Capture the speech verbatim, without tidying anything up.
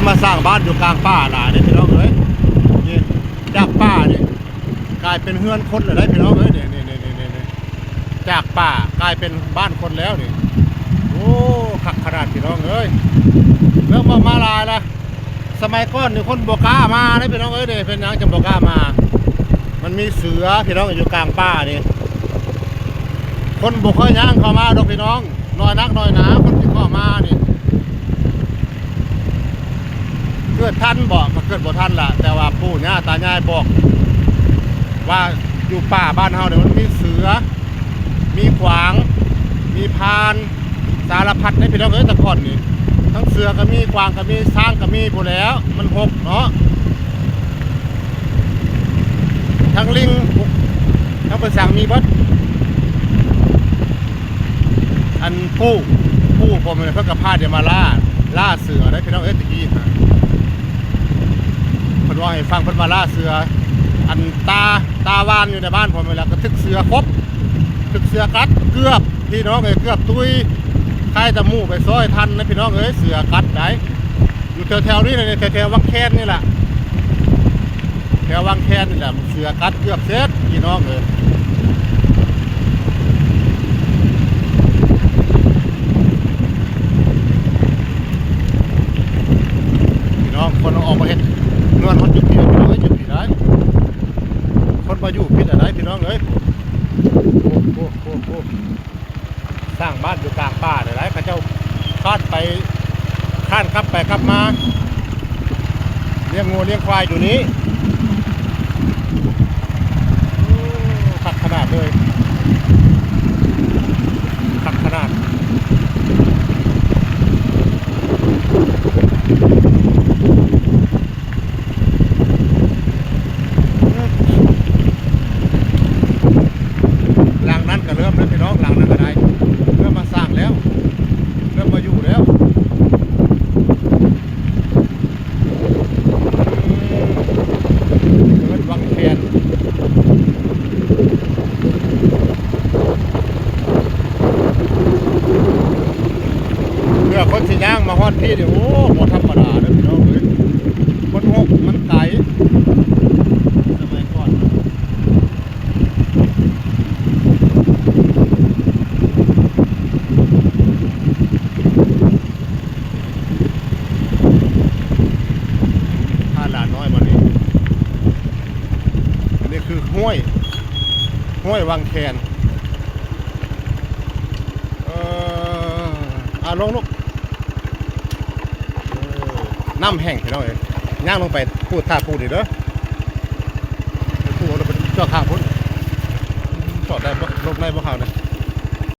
มาสร้างบ้านอยู่กลางป่าหลายเด้อพี่น้องเอ้ย นี่ จากป่านี่กลายเป็นเฮือนคนเลยได้อพี่น้องเอ้ย นี่ นี่ นี่ นี่ นี่ จากป่ากลายเป็นบ้านคนแล้วนี่ โอ้ คักขนาดพี่น้องเอ้ย เริ่มออกมาหลายละ สมัยก่อนนี่คนบ่กล้ามาเด้อพี่น้องเอ้ย นี่ เป็นหยังจั่งบ่กล้ามา มันมีเสือพี่น้องอยู่กลางป่านี่ คนบ่ค่อยย่างเข้ามาดอกพี่น้อง น้อยนักน้อยหนาคนที่เข้ามานี่ เกิดทันบ่ ก็เกิดบ่ทันล่ะ แต่ว่าปู่ย่าตายายบอก ว่าอยู่ป่าบ้านเฮาเนี่ยมันมีเสือ มีขวาง มีพราน สารพัดเด้อพี่น้องเอ้ย แต่ก่อนนี่ ทั้งเสือก็มี ขวางก็มี ช้างก็มีพู้นแหล้ว มันฮกเนาะ ทั้งลิง ทั้งเพิ่นสั่งมีเบิด อันปู่ ปู่ผมเนี่ยเพิ่นก็พาเดี๋ยวมาล่า ล่าเสือได้อพี่น้องเอ้ย ตะกี้ฮะ เพิ่นว่าให้ฟัง เพิ่นมาล่าเสือ อันตา ตาหว่านอยู่ในบ้านผมนี่แหละ ก็ถึกเสือขบ ถึกเสือกัด เกือบ พี่น้องเอ้ย เกือบตุย ใครแต่หมู่ไปซ่อยทันนะพี่น้องเอ้ย เสือกัดได้ อยู่แถวๆนี้เลย แถวๆวังแคนนี่แหละ แถววังแคนนี่แหละ เสือกัดเกือบเสร็จพี่น้องเอ้ย พี่น้อง คนออกมาเฮ็ดเฮือนฮอดจุดเดียว พี่น้องเอ้ย จุดนี้ได้ คนมาอยู่ผิดอะไรพี่น้องเอ้ย โอ้โห โอ้โห โอ้โห สร้างบ้านอยู่กลางป่าเลยนะ เขาเจ้าคาดไป ข้านขับไปขับมา เลี้ยงงัวเลี้ยงควายอยู่นี้ โอ้ คักขนาดเลย คักขนาด หลังนั้นก็เริ่มแล้วพี่น้อง หลังนั้นก็ได้ เริ่มมาสร้างแล้ว เริ่มมาอยู่แล้ว เริ่มวางแผน เพื่อคนสิย่างมาฮอดพี่นี่ โอ้ บ่ธรรมดาเด้อพี่น้องเอ้ย มันฮกมันไกล สมัยก่อน ท่าหลาน้อยวันนี้ อันนี้คือห้วย ห้วยวังแคน เอ่อ อ่ะ ลงลูก เออ น้ำแห้งพี่น้องเอ้ย ย่างลงไปพูดท่าพูดอีกเด้อ พูดแล้วเป็นเจ้าข้างพุ้น สอดได้บ่ ลงได้บ่เขาเนี่ย